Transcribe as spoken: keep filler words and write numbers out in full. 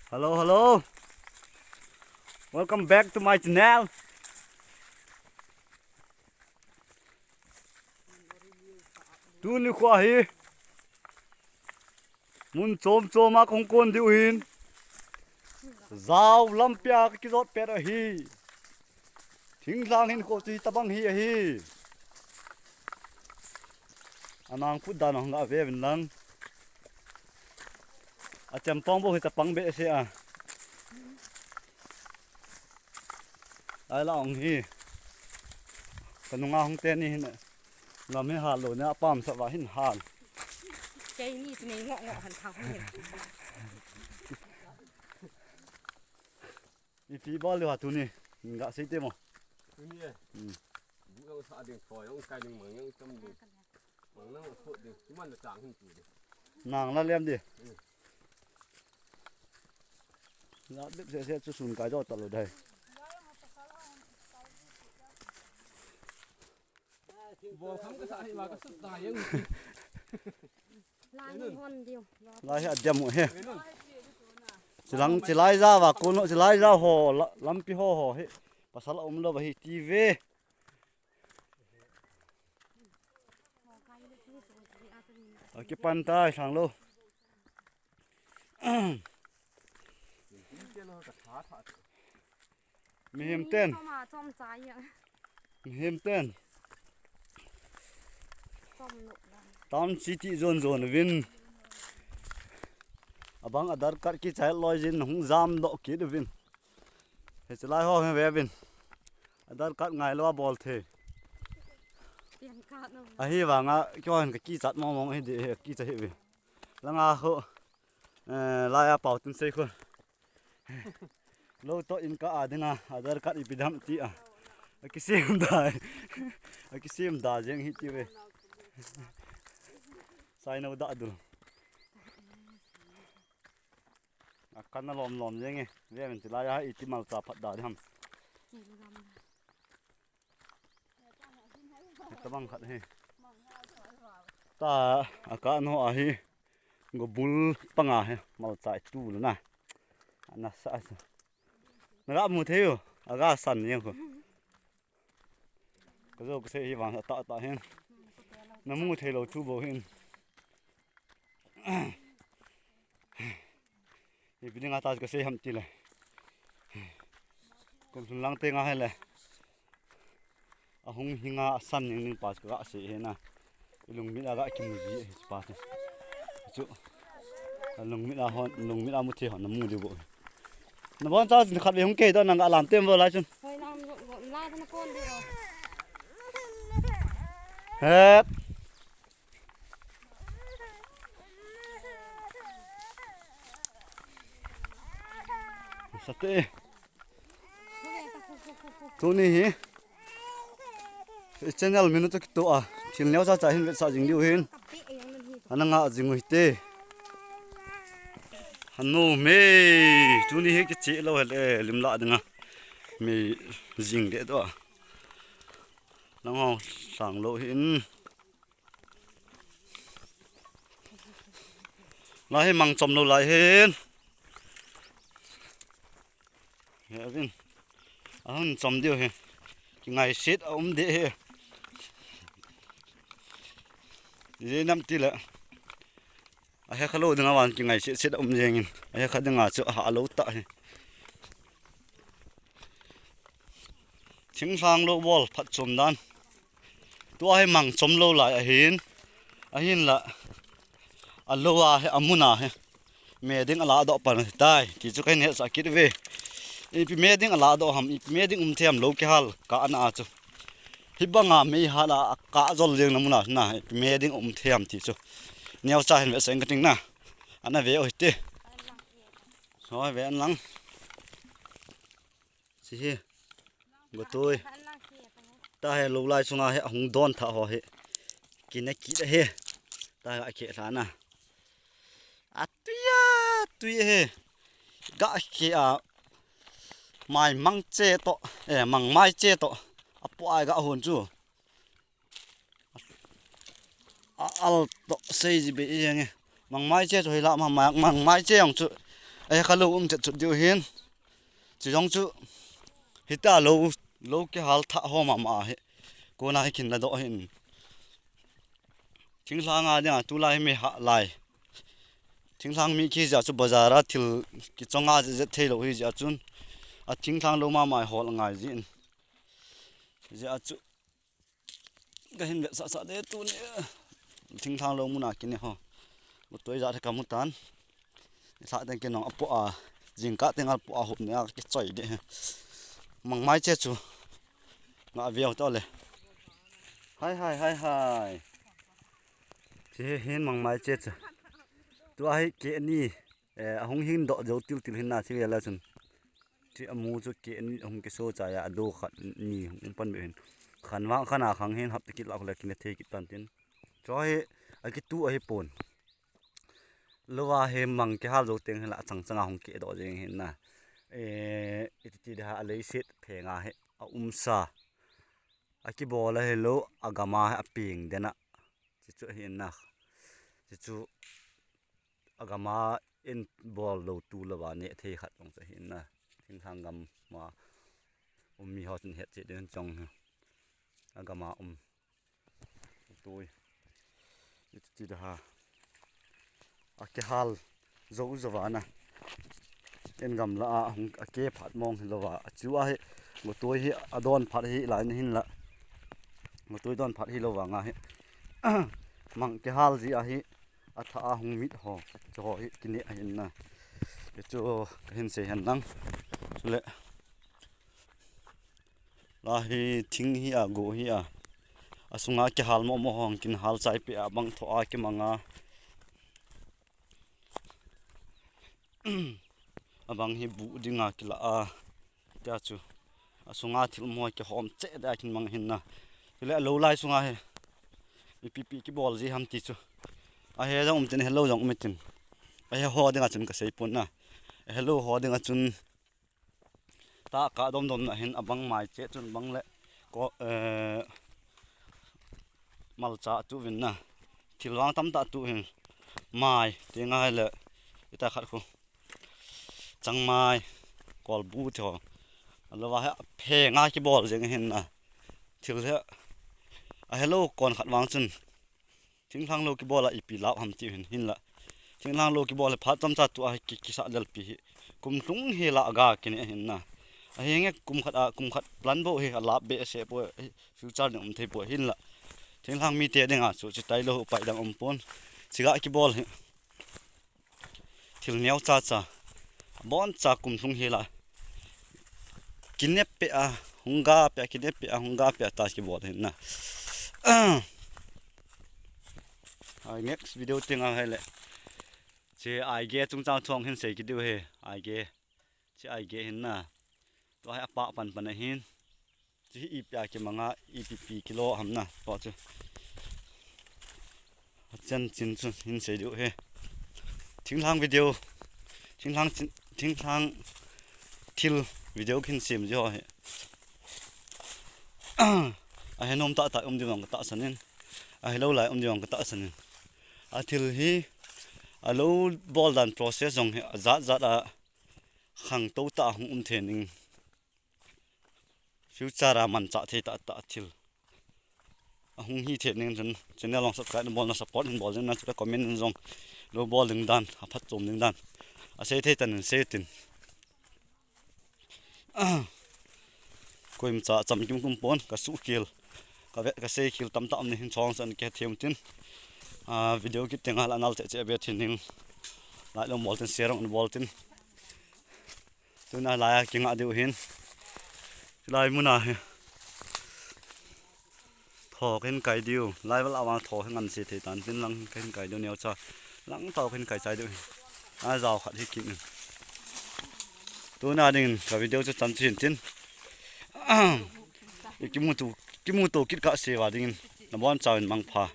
Hello, hello. Welcome back to my channel. Tuni kho hi mun chom chom a kong kon diu hin. Jao lampi a ka kijot pet ahi. Thinglhang hin kho chu hitabang hi ahi. Anang put dan ong ga ve vin lang. A chempong bo hi chapang be se a. Ai la ong hi. Ka nunga hung te ni hin. Lam hi hal lo ne a pam sa va hin hal. Kei ni chu nei ngo ngo han thang hin. Ipi bol le ha tuni. Ga sei te mo. Tuni e. Hmm. Bu yong sa ding, thoi yong kai ding, mang yong cham ding. Mang nang khot ding. Chu man na chang hin chu ding. Nang la lem ding. Hmm. La lep se se chu sun kai jo ta lo dai. Bol kham ka sa hi ma ka sut ta yong. Lai ni hon diu. Lai hi a diam u he. Chilang chilai ja va kun chilai ja ho la-, lampi ho ho hi. Pasal um lo va hi ti ve. A kipan tai sang lo. Mihem ten. Mihem ten. Town city zone zone uvin. Abang Aadhaar card kichai loi jin hung jam doh kit uvin. Hiche lai ho hi ve uvin. Aadhaar card ngai lou a bol thei. Ahi vanga keiho hin ka kichat mong mong hi di hi kicha hi ve. Langa ho. Eh, lai a pau tin sei khu. Lo to in ka a dinga, Aadhaar card ipi dam ti a. A kisem da. A kisem da jeng hi ti ve. Sai no da dul. A kan na lom lom jeng e. Ve men ti lai a iti malcha phat da dam. Tabang khat hi. Ta a ka no a hi. Go bul panga hi. Malcha tu na. Ana sa sa. Na ga mu thei u. A ga san yang ko. Ka jo ka sei hi vang ta ta hin. Na mu thei lo thu bo hin. Ipi dinga ta ka sei ham ti le. Kum sun lang te nga he le. Ahung hinga asan ning ning pa ka sei he na. Ilung mit a ga kimu ji he pa te. Chu. Alung mit a hon, lung mit a mu the hon na mu di bo. Na bon cha khat ve hung ke do nang alam tem bo lai chun. Hoi lam go, go, la na kon di ro. Hep. Sate. Tuni hi. Channel min u to kito a. Thil neo cha cha hin vetsah jing diu hin. Ana nga jing u hite. Hanu me. Tuni hi kiche lou hel e lim la dinga. Me jing de to a. Lang ho sang lou hin. Lai hi mang chom lou lai hin. He vin. Ahun chom diu hi. Kingai sit a um de hi. Ye nam ti le. A he kha lou dinga van kingai sit sit a um jeng in. A he kha dinga chu a ha lou ta hi. Thinglhang lou bol phat chom dan. Tua hi mang chom lou lai ahin. Ahin la. A lou a hi a mun a hi. Me ding a la doh pan tai. Ti chu kai ne sa kit ve. Ipi me ding a la doh ham. Ipi me ding um them lou kihal ka ana chu. Hi banga me ha la ka jol jeng na mun a na. Ipi me ding um them ti chu. Neo cha hin ve seng ka ting na. Ana ve o hi ti. So ve an lang. Si hi. Gotui. Ta he lou lai sunga he hung don tha ho he. Kine kit he. Ta he a ke thana. A tui a tui he. Ga ke a. Mai mang che to. Eh, mang mai che to. A pu ai ga hon chu. A al to sei ji be jeng e. Mang mai che chu hila ma, ma, mang mai che jong chu. Ei, kha lou um chet chut diu hin. Chi jong chu hita lou, lou kihal thah ho mama hi. Kona hi kin la doh hin. Thinglhang a dinga tulai hi mi ha lai. Thinglhang mi ki ja chu bazar a thil kichonga zet thei lou hi ja chun. A thinglhang lou mama hi hol ngai jin. Ja chu Ka hin vetsah sah de tuni. Thinglhang lou muna kine ho. Lutoi jat hi ka mu tan. Lha teng kinong apo a. Jingkah teng apo a hop ne a kichoi de. Mangmai che chu. Nga veu to le. Hai, hai, hai, hai. Chi hin mangmai che chu. Tua hi keni. Eh, ahung hin doh jou til til hin na chi vela chun. Chi amu chu keni ahung kiso cha ya, ado khat ni hung pan be hin. Khan vang khan a khang hin hap tikit la khole kine thei kit tan tin. Cho hi akitu ahi pon. Lova hi mang kihal jou teng hi la chang chang a hung kidoh jeng hin na. Eh, iti ti da ha leiset phenga hi a umsa. Akibol a hi lou, agama hi apeng dena. Chi chu hin na. Chi chu agama in bol lou tu lova ne thei khat jong chu hin na. Thinglhang gam ma um mi ho chun het che den chong hi. Agama um. Tui. Iti ti da ha. Akihal jou jou va na. In gamla a hung ake phat mong hi lova. Achu a hi. Lutoi hi adon phat hi lai ni hin la. Lutoi don phat hi lova nga hi. Mang kihal ji a hi. Atha a hung mit ho. Cho hi kine a hin na. Chu ka hin sei hen lang. Chule. La hi thing hi a go hi a. Asunga kihal mo mo hong kin hal chai pe a bang tho a kimanga. Abang hi bu dinga kila a. Tia chu. Asunga thil mo kihom che da kin mang hin na. Chule lou lai sunga hi. Ipi pi kibol ji ham ti chu. Ahe jong um tin hello jong um tin. Ahe ho dinga chun ka sei pon na. Hello ho dinga chun. Ta ka dom dom na hin abang mai che chun bang le ko, eh, malcha tu vin na. Thil vang tam ta tu hin mai ti ngai le ita khat khu. Chang mai kol bu tho. Alo va he phe nga kibol jeng hin na. Thil he a hello kon khat vang chun. Thinglhang lou kibol a ipi lau ham ti hin, hin la. Thinglhang lou kibol a phat chomcha tu a ki, kisa lel pi hi. Kum lhung hi la ga kine hin na. Ahi nge kum khat a, kum khat plan bo hi a lap be se po, future ding um thei po hin la. Thinglhang mi te ding a chu, chu tai lou pai dang um pon. Chiga kibol hi. Thil neo cha cha. Bon cha kum lhung hi la. Kinep pe a, hung ga pe a, kinep pe a, hung ga pe a ta kibol hin na. Ai, next video ting a hai le. Che ai ge chung chang thong hin sei ki diu he, ai ge. Che ai ge hin na. To hai apa pan pan a hin. Chi hi ipi a kimanga, ipi pi kilo ham na, to chu. Achan chin chu hin sei diu he. Thinglhang video, thinglhang chin, thinglhang thil video kin sem ji ho he. Ahe nom ta ta um diu ang ka ta sanin. Ahe lou lai um diu ang ka ta sanin. A thil hi, a lou bol dan process jong hi, a jat jat a khang to ta hung um the ning. Future a man cha thei ta ta thil. A hung hi the ning chun, channel long subscribe bol na support hin bol na chu comment in jong. Lou bol ding dan, a phat chom ding dan. A sei thei tan sei tin. Koim cha cham kim kum pon, ka su kil. Ka ve, ka sei kil tam ta am ni hin chong san ke them tin. A video kit tenga la nal che che be thin ning. Lai long bol tin, share long bol tin. Tuna lai a kinga diu hin. Lai muna hi. Tho kin kai diu. Lai val awang tho hin ngan se thei tan tin lang kin kai diu neo cha. Lang tho kin kai chai diu hin. A jao khat hi kin. Tuna ding ka video chu chan chin tin. Kimu tu, kimu tu kit ka se va ding. Na bon chawin mang pha.